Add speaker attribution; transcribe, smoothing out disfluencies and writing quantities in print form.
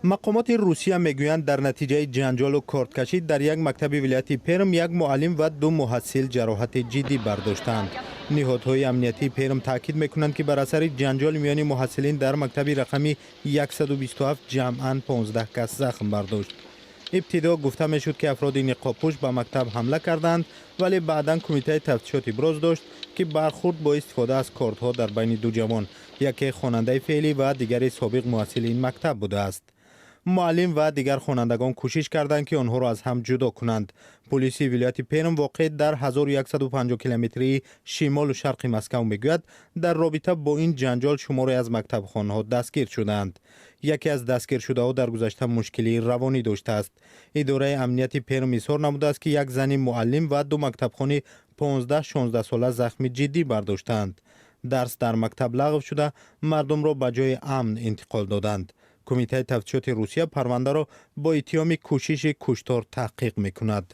Speaker 1: Мақомоти Русия мегӯянд, дар натиҷаи ҷанҷолу корткашӣ дар як мактаби вилояти Перм як муаллим ва ду муҳассил ҷароҳати ҷиддӣ бардоштаанд. Ниҳодҳои амниятии Перм таъкид мекунанд, ки бар асари ҷанҷоли миёни муҳассилин дар мактаби рақами 127 ҷамъан 15 кас захм бардошт. Ибтидо гуфта мешуд, ки афроди ниқобпӯш ба мактаб ҳамла карданд, вале баъдан Кумитаи тафтишот иброз дошт, ки бархурд бо истифода аз кортҳо дар байни ду ҷавон, яке хонандаи феълӣ ва дигари собиқ муҳассили ин мактаб будааст. Муаллим ва дигар хонандагон кӯшиш карданд, ки онҳоро аз ҳам ҷудо кунанд. Пулиси вилояти Перм, воқеъ дар 1150 километрии шимолу шарқи Москав, мегӯяд, дар робита бо ин ҷанҷол шуморе аз мактабхонҳо дастгир шудаанд. Яке аз дастгиршудаҳо дар гузашта мушкилии равонӣ доштааст. Идораи амнияти Перм изҳор намудааст, ки як зани муаллим ва ду мактабхони 15-16 сола захми ҷиддӣ бардоштаанд. Дарс дар мактаб лағв шуда, мардумро ба ҷои амн интиқол доданд. Кумитаи тафтишоти Русия парвандаро бо иттиҳоми кӯшиши куштор таҳқиқ мекунад.